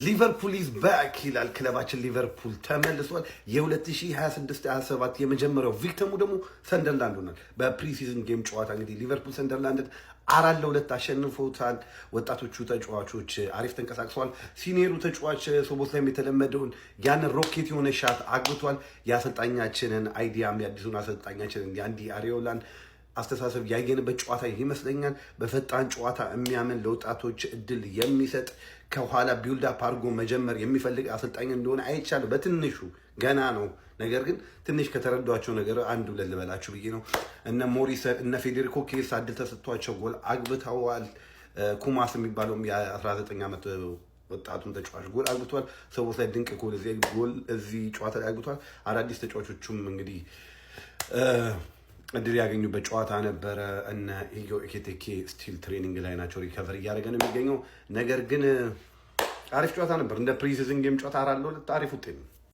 Liverpool is back ይላል ክለባችን። ሊቨርፑል ተመልሷል። የ2026/27 የመጀመሪያው victim ኡ ደግሞ ሰንደርላንድ ሆኗል። በ pre-season game ጨዋታ እንግዲህ ሊቨርፑል ሰንደርላንድን 4-2 አሸንፎታል። ወጣቶቹ ተጫዋቾች አሪፍ ተንቀሳቅሰዋል። Senior ኡ ተጫዋች ሶቦስላይም የተለመደውን ያንን rocket የሆነ shot አግብቷል። የአሰልጣኛችንን idea ም የአዲሱን አሰልጣኛችንን የአንዲ አሪዮላን አስተሳሰብ ያየንበት ጨዋታ ይመስለኛል። በፈጣን ጨዋታ የሚያምን፣ ለወጣቶች እድል የሚሰጥ፣ ከኋላ build up አድርጎ መጀመር የሚፈልግ አሰልጣኝ እንደሆነ አይቻለሁ። በትንሹ ገና ነው። ነገር ግን ትንሽ ከተረዷቸው ነገር አንድ ሁለት ልበላችሁ ብዬ ነው። እነ ሞሪሰን እነ ፌዴሪኮ ኬሳ እድል ተሰጥቷቸው ጎል አግብተዋል። ኩማስ የሚባለውም የ19 ዓመት ወጣቱን ተጫዋች ጎል አግብቷል። ሶቦስላይ ድንቅ ጎል እዚህ ጨዋታ ላይ አግብቷል። አዳዲስ ተጫዋቾቹም እንግዲህ እድል ያገኙበት ጨዋታ ነበረ። እነ ኢጎ ኢኬቴኬ still training ላይ ናቸው፣ recover እያደረገ ነው የሚገኘው። ነገር ግን አሪፍ ጨዋታ ነበር። እንደ pre-season game ጨዋታ 4-2 አሪፍ ውጤት ነው።